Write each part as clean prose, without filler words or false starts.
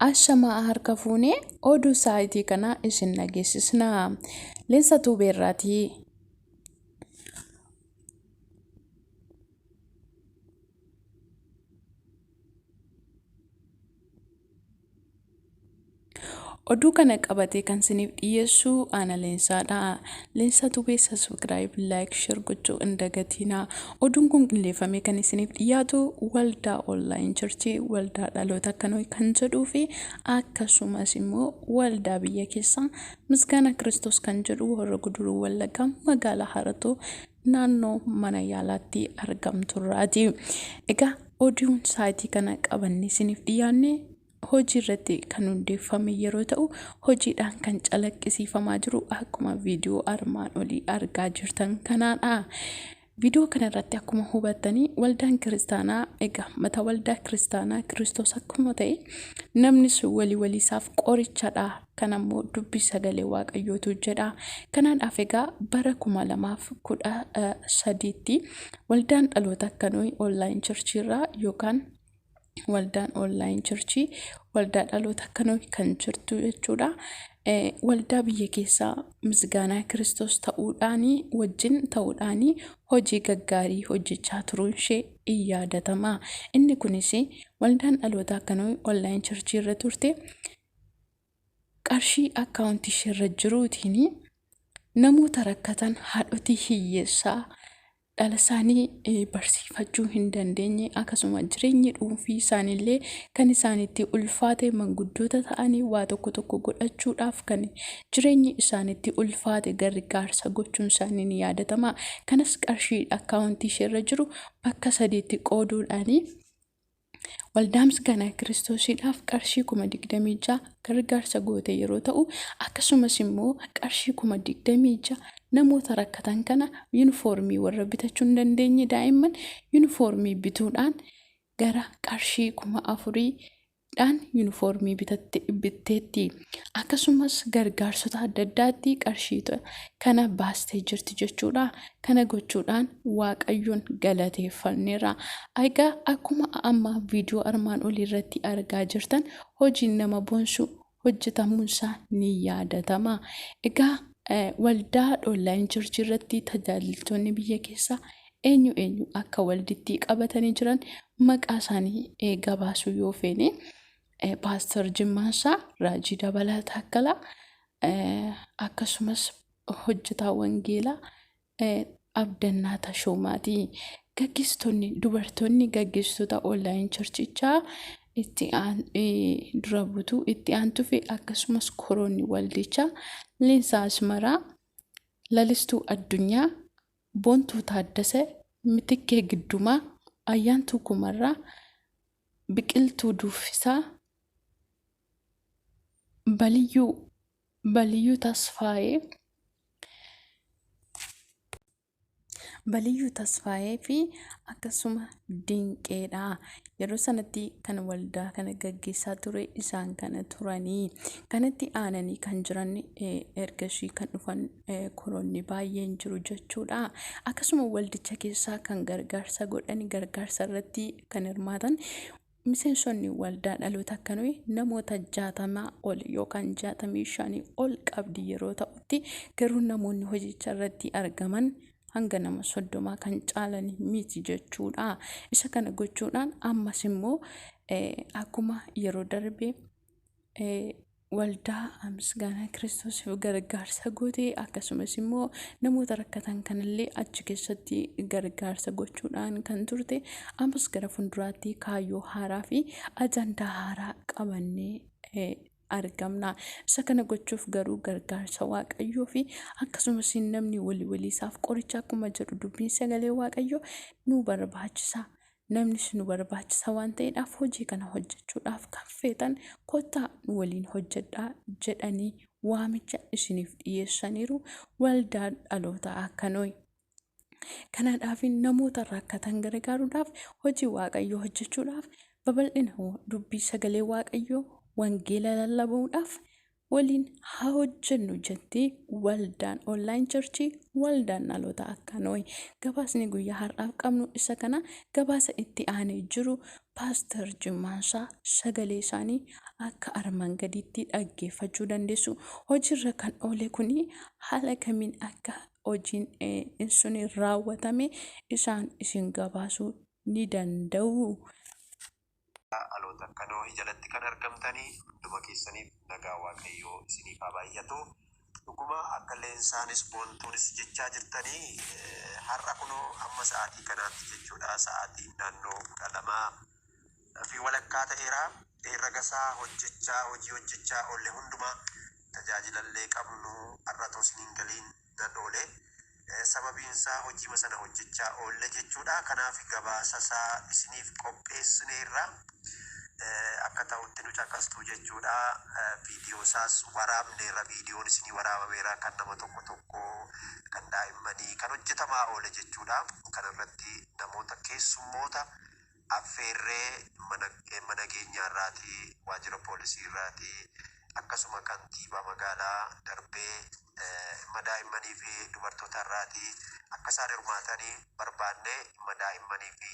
Ashamaa harka fuunee oduu sa'aatii kanaa isin dhageessisna. Leensa Tuubeerraatii. Oduu kana qabatee kan isiniif dhiyeessu ana Leensaadha. Leensaa Tubee subscribe, like, share gochuu hin dagatinaa. Oduun kun qindeeffamee kan isiniif dhiyaatu waldaa online church waldaa dhaloota akkanoo kan jedhuu fi akkasumas immoo waldaa biyya keessaa Misgaanaa Kiristoos kan jedhu Horro Guduruu Wallaggaa magaalaa Haratoo naannoo mana yaalaatti argamturraati. Egaa oduun sa'aatii kana qabannee isiniif dhiyaanne hojii irratti kan hundeeffame yeroo ta'u hojiidhaan kan calaqqisiifamaa jiru akkuma viidiyoo armaan olii argaa jirtan kanaadha. Viidiyoo kanarratti akkuma hubattanii waldaan kiristaanaa egaa mata waldaa kiristaanaa Kiristoos akkuma ta'e namnis walii waliisaaf qorichadha. Kan ammoo dubbii sagalee Waaqayyootu jedha. Kanaadhaaf egaa bara 2013tti waldaan dhaloota akkanuu online church irraa yookaan waldaan online church waldaa dhaloota akkanuu kan jirtu jechuudha. Waldaa biyya keessaa Misgaanaa Kiristoos ta'uudhaanii wajjin ta'uudhaanii hojii gaggaarii hojjechaa turuun ishee in yaadatama. Inni kunis waldaan dhaloota akkanuu online church irra turte qarshii akkaawuntii isheerra jiruutiin namoota rakkatan haadhotii hiyyeessaa dhala isaanii barsiifachuu hin dandeenye akkasuma jireenyi dhuunfii isaaniillee kan isaanitti ulfaate manguddoota ta'anii waa tokko tokko godhachuudhaaf kan jireenyi isaanitti ulfaate gargaarsa gochuun isaanii ni yaadatama. Kanas qarshii akkaawuntii isheerra jiru bakka sadiitti qooduudhaanii Waldaa Misgaanaa Kiristoosiidhaaf qarshii 26,000 gargaarsa goote yeroo ta'u, akkasumas immoo qarshii 26,000 namoota rakkatan kana yuunifoormii warra bitachuu hin dandeenye daa'imman yuunifoormii bituudhaan gara qarshii 4,000 dhaan yuunifoormii bitteetti. Akkasumas gargaarsota adda addaatti qarshii kana baastee jirti jechuudha. Kana gochuudhaan Waaqayyoon galateeffanneerra. Egaa akkuma amma viidiyoo armaan olii irratti argaa jirtan hojiin nama boonsu hojjetamuunsaa ni yaadatama. Egaa waldaa online church irratti tajaajiltoonni biyya keessaa eenyu eenyu akka waldittii qabatanii jiran maqaa isaanii gabaasuu yoo feene Paaster Jimmaansaa, Raajii Dabalaa Taakkalaa, akkasumas hojjetaa wangeelaa Abdannaa Tashoomaati. Gaggeessitoonni dubartoonni gaggeessitoota online churchichaa itti dura butuu itti aantuu fi akkasumas koroonni waldichaa Leensaa Asmaraa, Lalistuu Addunyaa, Boontuu Taaddasee, Mitikkee Giddumaa, Ayyaantuu Kumarraa, Biqiltuu Duuffisaa, Baliyyuu Baliyyuu Tasfaayee Baliyyuu Tasfaayee fi akkasuma Dinqeedha. Yeroo sanatti kan waldaa kana gaggeessaa ture isaan kana turanii. Kanatti aananii kan jiran ergashii kan dhufan koroonni baay'een jiru jechuudha. Akkasuma waldicha keessaa kan gargaarsa godhan gargaarsa irratti kan hirmaatan Miseensonni waldaa dhaloota akkanui namoota 60 ol yookaan 65 ol qabdi yeroo ta'utti garuu namoonni hojicha irratti argaman hanga nama 30 kan caalan miti jechuudha. Isa kana gochuudhaan ammas immoo akkuma yeroo darbe Waldaa Misgaanaa Kiristoosiif gargaarsa goote akkasumas immoo namoota rakkatan kanallee achi keessatti gargaarsa gochuudhaan kan turte ammas gara fuulduraatti kaayyoo haaraa fi ajandaa haaraa qabannee argamna. Isa kana gochuuf garuu gargaarsa Waaqayyoo fi akkasumas namni walii waliisaaf qoricha akkuma jedhu dubbiin sagalee Waaqayyoo nu barbaachisa. Namnis nu barbaachisa waan ta'eedhaaf hojii kana hojjechuudhaaf kan feetan kottaa nu waliin hojjedhaa jedhanii waamicha isiniif dhiyeessaniiru waldaa dhaloota akkanoi. Kanaadhaaf namoota rakkatan gargaaruudhaaf hojii Waaqayyoo hojjechuudhaaf babal'ina dubbii sagalee Waaqayyoo wangeela lallabuudhaaf Waliin haa hojjennu jettee waldaan online church waldaan dhaloota akka Nohi. Gabaasni guyyaa har'aaf qabnu isa kana. Gabaasa itti aanee jiru Paaster Jimmaansaa sagalee isaanii akka armaan gadiitti dhaggeeffachuu dandeessu. Hojiirra kan oole kuni haala kamiin akka hojiin sun raawwatame isaan isin gabaasuu ni danda'u. Dhaloota akka Nohi jalatti kan argamtanii hunduma keessaniif nagaa Waaqayyoo isiniif haa baay'atu. Dhuguma akka Leensaanis Boontuunis jechaa jirtanii, har'a kunoo amma sa'aatii kanaatti jechuudha, sa'aatiin naannoo 12:30 ta'eera. Herraga isaa hojjechaa, hojii hojjechaa oolle hundumaa tajaajilallee qabnu har'a otoo isiniin galiin nan oole. Sababiin isaa hojiima sana hojjechaa oolle jechuudha. Kanaaf gabaasa isaa isiniif qopheessineerra. Akka ta'utti nu caqastu jechuudha. Viidiyoo isaas waraabneerra. Viidiyoon isinii waraabameera, kan nama tokko tokko, kan daa'immanii, kan hojjetamaa oole jechuudha. Kana irratti namoota keessummoota affeerree mana geenyaarraatii, waajjira poolisii irraatii, akkasuma kantiibaa magaalaa darbee dhimma daa'immanii fi dubartoota irraatii akka isaan hirmaatanii barbaanne, dhimma daa'immanii fi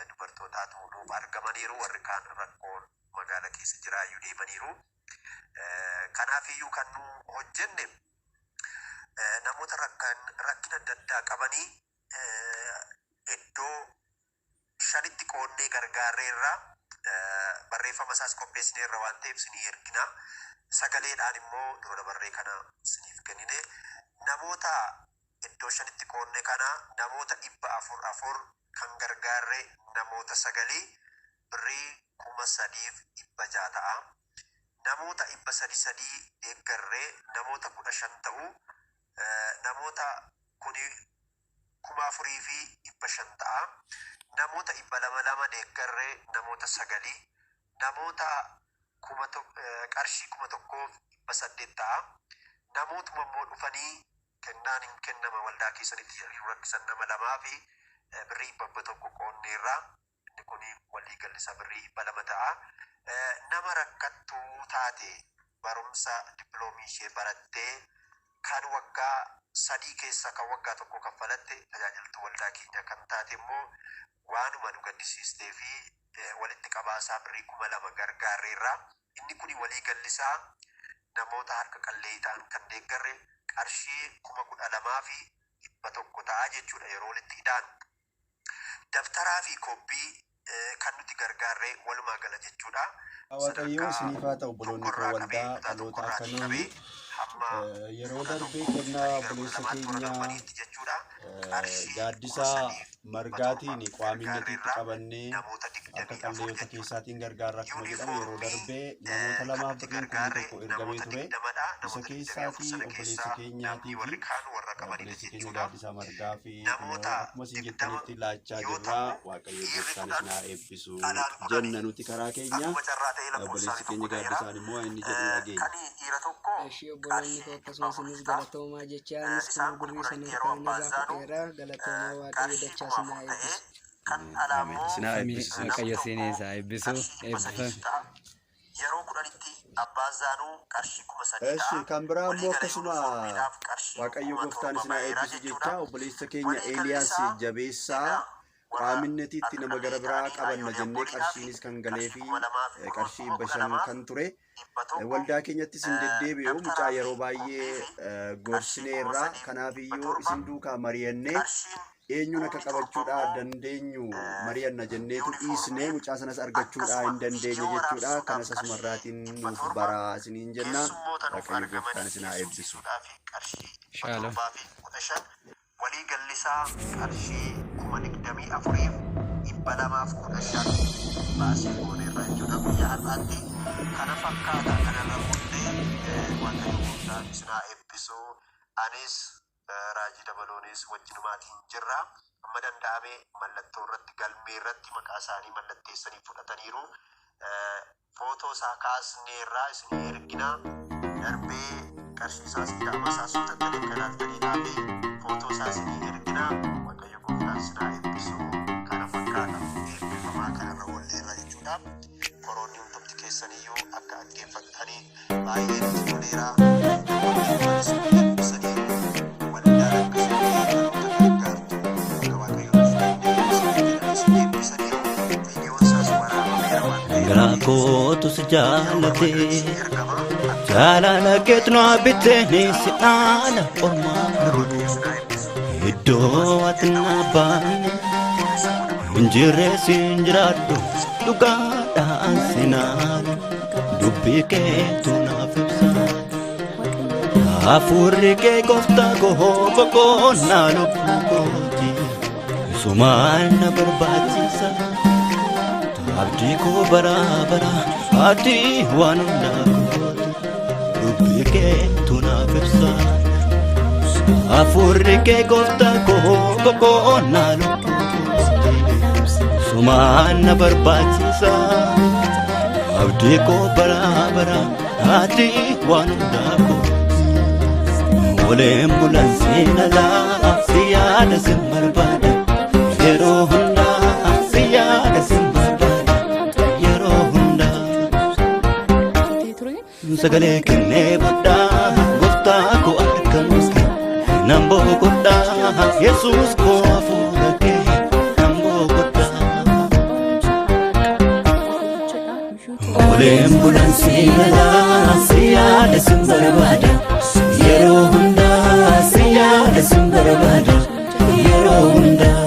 dubartootaatu nuuf argamaniiru. Warri kaan rakkoon magaala keessa jiraayyuu deemaniiru. Kanaaf iyyuu kan nu hojjenne namoota rakkina adda addaa qabanii iddoo shanitti qoodnee gargaarreerra. Barreeffama isaas qopheessineerra waan ta'eef isinii ergina. Sagaleedhaan immoo dura dabarree kana isiniif kennine. Namoota iddoo shanitti qoodne kana namoota 400 4 kan gargaarre namoota sagalii, birrii 3,600 ta'a. Namoota 300 sadii deeggarree namoota 15 ta'u. Namoota kuni 4,500 ta'a. Namoota 200 lama deeggarree namoota sagalii, namoota qarshii 1,800 ta'a. Namootuma immoo dhufanii kennaan hin kennama waldaa keessanitti jedhanii rakkisan nama lamaa fi birrii 100 qoonneerra. Inni kun walii galli isaa birrii 200 ta'a. Nama rakkattuu taate, barumsa dippiloomaa ishee barattee, kan waggaa 3 keessa kan waggaa 1 kaffalatte, tajaajiltuu waldaa keenya kan taate immoo waanuma nu gaddisiistee fi walitti qabaasaa birrii 2,000 gargaarreerra. Inni kun walii gallisaa namoota harka qalleeyyii ta'an kan deeggarre qarshii 12,100 ta'a jechuudha yeroo walitti hidhaan. Dabtaraa fi koobbii kan nuti gargaarree walumaa gala jechuudha. Waaqayyoo Sadarkaa isiniif haa ta'u, obboloonni koo tokkorraa qabee waldaa kutaa dhaloota akka tokkorraatii Nohii. qabee hamma Yeroo kudha darbee tokko kennaa fixanii gara kudha obboleessa lamaatti warra keenya darbaniitti jechuudha. Qarshii kuma Gaaddisaa sadiif 700 Margaatiin qaaminatiitti gargaarreerra, qabannee namoota harka 24 qalleeyyota jechuudha. keessaatiin gargaarra akkuma jedhame, yeroo Yuunifoormii darbee namoota kan lamaaf nuti birriin kumni gargaarre tokko ergamee namoota ture. 20dha. Isa Namoota 24 keessaatii sana obboleessa keessaa namni keenyaatii fi warri kaan warra qabanidha obboleessi keenya jechuudha. Gaaddisaa Margaa fi kunoo Namoota akkuma isin 20 jettanitti laachaa yoo jirra. ta'u Waaqayyo dhiirri gooftaan 10 isin haa eebbisu dhalaan 10. jenna nuti karaa keenya. Akkuma carraa ta'ee lakkoofsi Obboleessi isaanii keenya tokko ta'eera. Gaaddisaan immoo inni jedhu dhageenya. Kan dhiira tokko Ishii obboloonni koo qarshii dhibba akkasumas afur isinis ta'a. galatoomaa jecha anis kunoo Isaan kun birrii sana 10tti yeroo harkaan abbaa irraa zaanuu fudheera. Galatoomaa, Waaqayyo qarshii dachaa kuma isin haa afur ta'ee, eebbisu. kan dhalaa Ameen. immoo Isin haa Ameen. eebbisu. namni Waaqayyo tokko isinis haa eebbisu. qarshii 300 Eebbifame. ta'a. Yeroo 10tti abbaan zaanuu qarshii 3,000 Eshi ta'a. kan biraa immoo Walii gala akkasuma yuunifoormiidhaaf qarshii Waaqayyo kuma gooftaan torba isin haa ba'eera eebbisu jechuudha. jecha obboleessa keenya Walii galli Eeliyaas isaa Jabeessaa egaa warra qaaminatiitti harka nama gara qalleeyyii biraa ta'anii qabanna haayyolee jennee abbooliidhaa fi qarshiinis kan galee qarshii fi 2,000 fi qarshii kuma dhibba kudha shan lamaaf kan ture. dhibba tokko Waldaa keenyattis hin deddeebi'u mucaa dabtaraa fi yeroo kophee baay'ee fi qarshii kuma gorsineerra. sadiif Kanaaf dhibba iyyuu torba isin duukaa mari'annee qarshiin eenyuun akka kumni 7 qabachuudhaa immoo dandeenyu mari'anna jenneetu dhiisnee yuunifoormiif mucaa sanas argachuudhaa akkasuma hin dandeenye viidiyoo jechuudha. waraabsisuudhaaf Kanas qarshii asumarraatiin dhibba nuuf torba baraa isiniin jenna. keessummoota nuuf Waaqayyo gooftaan argamanii isin haa eebbisu. keessumsiisuudhaa fi qarshii dhibba Shalom. torbaa fi 15, walii gallisaa qarshii 24,215 baasii gooneerra jechuudha guyyaa har'aatti. Kana fakkaata. Kanarra booddee Waaqayyo gooftaan isin haa eebbisu. Anis Raajii Dabaloonis wajjinumaatiin jirra. Amma danda'ame mallattoo irratti, galmee irratti maqaa isaanii mallatteessanii fudhataniiru. Footoo isaa kaasneerraa isinii ergina. Darbee qarshii isaas ida'ama isaas fudhattanii akka ilaaltaniidhaa fi footoo isaa isinii ergina. Waaqayyo gooftaan isin haa eebbisu. Kana fakkaata. Eebbifamaa, kanarra oolleerra jechuudha. gaafadha. Koroonni hundumti keessaniyyuu akka dhaggeeffattanii baay'ee nutti toleera. Namoonni dhufanis eebbisaniiru. Waldaan akkasitti dhaloota gargaartu akka Waaqayyo nuuf kenne eebbisanii jedhanis eebbisaniiru. Viidiyoon isaas waraabameera waan ta'eef Garaa kootu si yeroo jaalate barbaadanitti ergama. Akka jaalala keetu na bitteeni si dhaala ormaa Waaqayyo garuu sinaa eebbisu. iddoo ati na baanne hin jirre siin jiraadhu dhugaadhaan sinaala dubbii keetu naaf ibsa hafuurri kee gooftaa koo boqonnaa lubbuu kooti sumaan na barbaachisa abdii koo bara bara ati waan hundaa kooti dubbii keetu naaf ibsa hafuurri kee gooftaa koo boqonnaa lubbuu kooti sumaan na barbaachisa abdii koo bara bara ati waan hundaa kooti Oleen bulan siin alaa si yaada sin barbaada yeroo hundaa si yaada sin barbaada yeroo hundaa ture. sagalee kennee bodhaa gooftaa koo argamus kee nan boqodhaa Yesuus koo hafuura kee nan boqodhaa. Oleen bulan siin alaa si yaada sin barbaada yeroo hundaa si yaada sin barbaada yeroo hundaa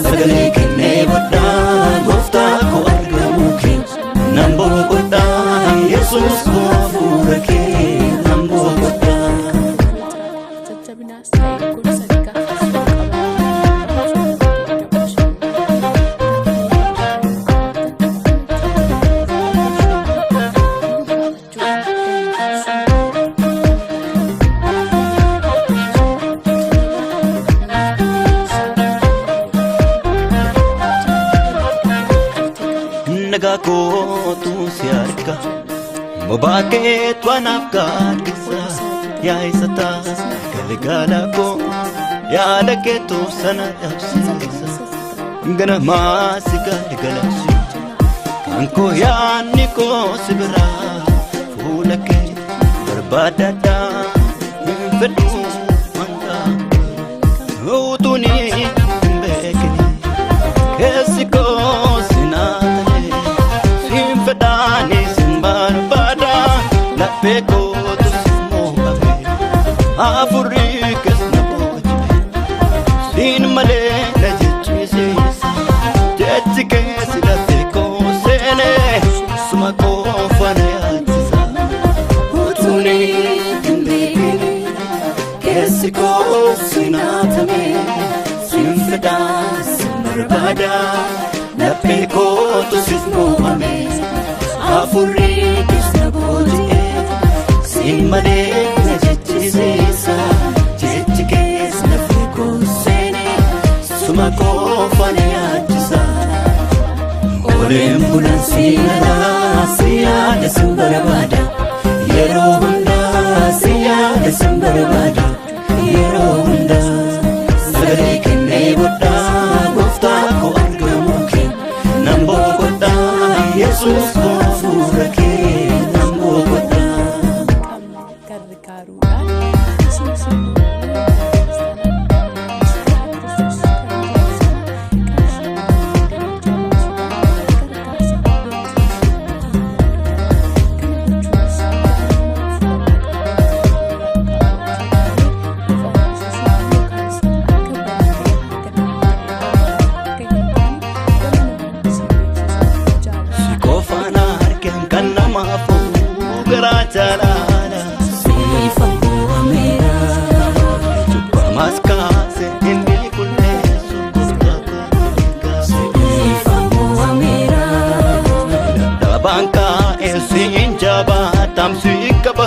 sagalee kennee bodhaa gooftaa koo argamuu kee nan boqodhaa Yesuus koo hafuura kee nan boqodhaa. Jajjabinaas ta'e gorsa gaafachuu qabu. Nagaa kootu si arga bobaa keetu anaaf gaaddisa yaa isa taa galgala koo yaada keetu sana dhabsiisa ganamaa si galgalchi kan koo yaadni koo si biraa fuula kee barbaadadhaa hin fedhu wanta utuuni hin beekne. Keessi koo sinaatane siin fedhaani sin barbaada laphee kootu si mo'ame hafuurri kees na booji'e siin malee na jechisiisa jechi keessi lafee koo seene suma qofa na yaachisa utuuni hin beekne keessi koo sinaatame siin fedhaa sin barbaada laphee kootu sis mo'ame hafuurri kees na booji'e siin malee na jechisiisa jechi kees lafee koo seene suma qofa na yaachisa. Oleen bulan siin alaa si yaada sin barbaada yeroo hundaa si yaada sin barbaada yeroo hundaa sagalee kennee bodhaa gooftaa koo argamuu kee nan boqodhaa Yesuus koo hafuura kee nan boqodhaa. Gargaaruudhaan isinis immoo kiristaanaa Kiristoos kan ta'e sana qarshii dachaa baasuudhaan gargaarsa gochuuf kana gochuunis Si qofaan argan kan namaaf garaa jaalala. Sifa bu'ameera. Cubbamaas kaase inni qulleessu gooftaa koo Sifa bu'ameera. Dadhabaan kaa'e siin jabaa tamsii qaba.